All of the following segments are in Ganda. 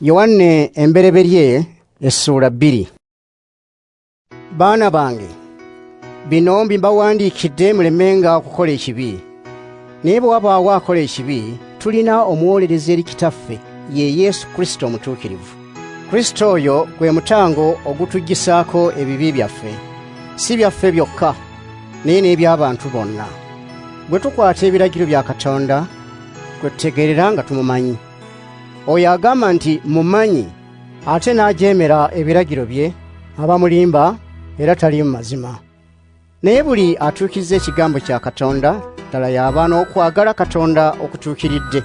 Yowanne Embereberye essuula 2. Baana bange, bino mbibawandiikidde mulemenga okukola ekibi. Naye bwe wabaawo akola ekibi, tulina omuwolereza eri Kitaffe, ye Yesu Kristo omutuukirivu. Kristo oyo gwe mutango ogutuggyisaako ebibi byaffe, si byaffe byokka, naye n'eby'abantu bonna. Bwe tukwata ebiragiro bya Katonda, kwe tutegeerera nga tumumanyi. Oyo agamba nti mumanyi ate n'ajeemera ebiragiro bye aba mulimba era tali mu mazima. Naye buli atuukiriza ekigambo kya Katonda ddala y'aba n'okwagala Katonda okutuukiridde.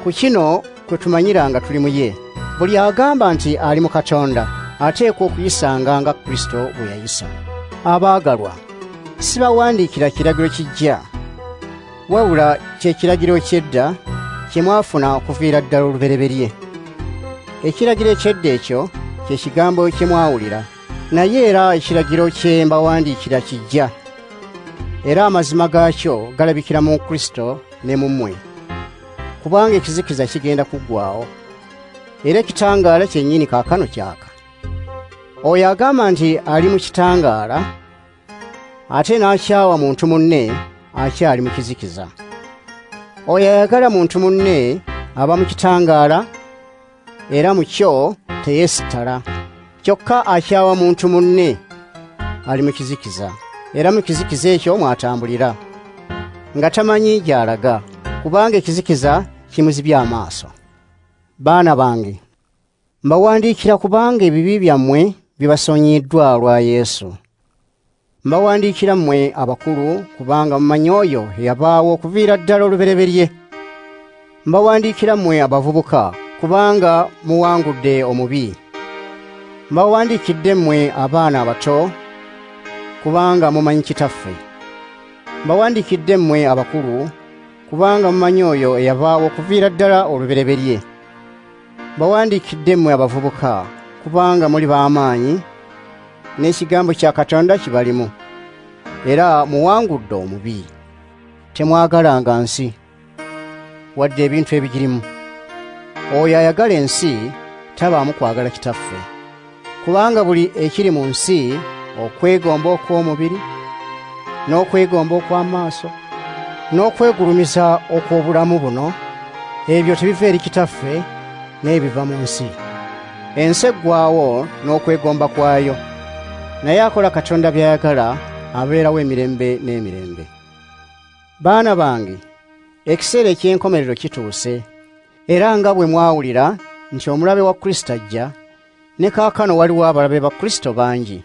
Ku kino kwe tumanyira nga tuli mu ye. Buli agamba nti ali mu Katonda ateekwa okuyisanga nga Kristo bwe yayisa. Abaagalwa, sibawandiikira kiragiro kijja, wabula kye kiragiro eky'edda kye mwafuna okuviira ddala olubereberye. Ekiragiro eky'edda ekyo kye kigambo kye mwawulira. Naye era ekiragiro kye mbawandiikira kijja, era amazima gaakyo galabikira mu Kristo ne mu mmwe. Kubanga ekizikiza kigenda kuggwaawo, era ekitangaala kyennyini kaakano kyaka. Oyo agamba nti ali mu kitangaala ate n'akyawa muntu munne akyali mu kizikiza. Oyo ayagala muntu munne aba mu kitangaala era mu kyo teyeesittala. Kyokka akyawa muntu munne ali mu kizikiza, era mu kizikiza ekyo mw'atambulira, nga tamanyi gy'alaga, kubanga ekizikiza kimuzibye amaaso. Baana bange, mbawandiikira kubanga ebibi byammwe bibasonyiyiddwa olwa Yesu. Mbawandiikira mmwe abakulu kubanga mumanyi oyo eyabaawo okuviira ddala olubereberye. Mbawandiikira mmwe abavubuka kubanga muwangudde omubi. Mbawandiikidde mmwe abaana abato kubanga mumanyi Kitaffe. Mbawandiikidde mmwe abakulu kubanga mumanyi oyo eyabaawo okuviira ddala olubereberye. Mbawandiikidde mmwe abavubuka kubanga muli b'amaanyi n'ekigambo kya Katonda kibalimu, era muwangudde omubi. Temwagalanga nsi wadde ebintu ebigirimu. Oyo ayagala ensi tabaamu kwagala Kitaffe. Kubanga buli ekiri mu nsi, okwegomba okw'omubiri, n'okwegomba okw'amaaso, n'okwegulumiza okw'obulamu buno, ebyo tebiva eri Kitaffe, naye biva mu nsi. Ensi eggwaawo n'okwegomba kwayo, naye akola Katonda by'ayagala abeerawo emirembe n'emirembe. Baana bange, ekiseera eky'enkomerero kituuse, era nga bwe mwawulira nti omulabe wa Kristo ajja, ne kaakano waliwo abalabe ba Kristo bangi.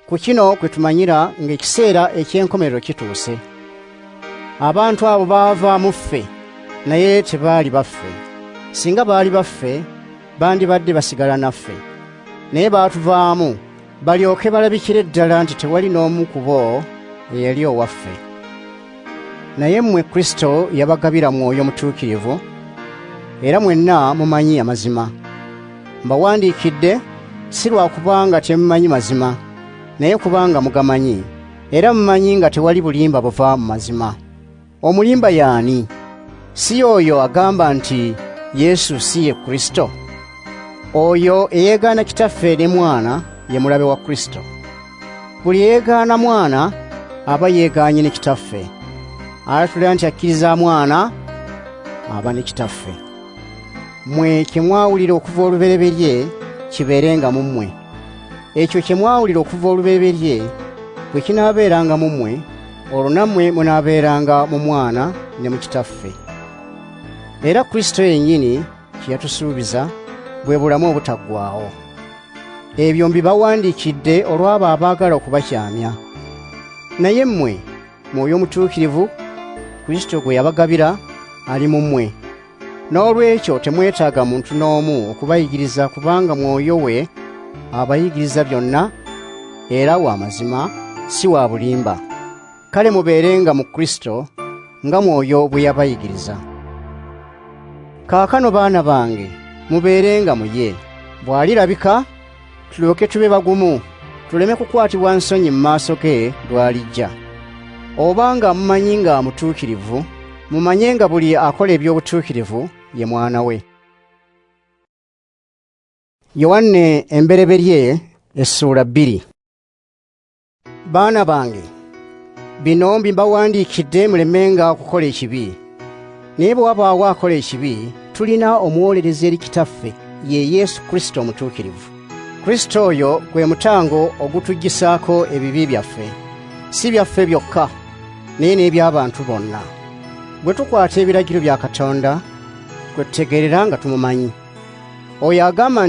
Ku kino kwe tumanyira ng'ekiseera eky'enkomerero kituuse. Abantu abo baava mu ffe, naye tebaali baffe. Singa baali baffe, bandibadde basigala naffe. Naye baatuvaamu, balyoke balabikire ddala nti tewali n'omu ku bo eyali owaffe. Naye mmwe Kristo yabagabira Mwoyo Mutuukirivu, era mwenna mumanyi amazima. Mbawandiikidde si lwa kubanga temumanyi mazima, naye kubanga mugamanyi, era mumanyi nga tewali bulimba buva mu mazima. Omulimba y'ani? Si y'oyo agamba nti Yesu si ye Kristo? Oyo eyeegaana Kitaffe ne Mwana ye mulabe wa Kristo. Buli eyeegaana Mwana aba yeegaanye ne Kitaffe. Alatulira nti akkiriza Mwana aba ne Kitaffe. Mmwe kye mwawulira okuva olubereberye kibeerenga mu mmwe. Ekyo kye mwawulira okuva olubereberye bwe kinaabeeranga mu mmwe, olwo nammwe munaabeeranga mu Mwana ne mu Kitaffe. Era Kristo yennyini kye yatusuubiza bwe bulamu obutaggwaawo. Ebyo mbibawandiikidde olw'abo abaagala okubakyamya. Naye mmwe, Mwoyo Mutuukirivu Kristo gwe yabagabira ali mu mmwe. N'olwekyo temwetaaga muntu n'omu okubayigiriza kubanga Mwoyo we abayigiriza byonna era wa mazima si wa bulimba. Kale mubeerenga mu Kristo nga Mwoyo bwe yabayigiriza. Kaakano baana bange, mubeerenga mu ye. Bw'alirabika, tulyoke tube bagumu, tuleme kukwatibwa nsonyi mu maaso ge lw'alijja. Oba nga mumanyi nga mutuukirivu, mumanye nga buli akola eby'obutuukirivu ye mwana we. Yowanne Embereberye essuula 2. Baana bange, bino mbibawandiikidde mulemenga okukola ekibi. Naye bwe wabaawo akola ekibi, tulina omuwolereza eri Kitaffe, ye Yesu Kristo omutuukirivu. Kristo oyo gwe mutango ogutuggyisaako ebibi byaffe, si byaffe byokka, naye n'eby'abantu bonna. Bwe tukwata ebiragiro bya Katonda, kwe tutegeerera nga tumumanyi. Oyo agamba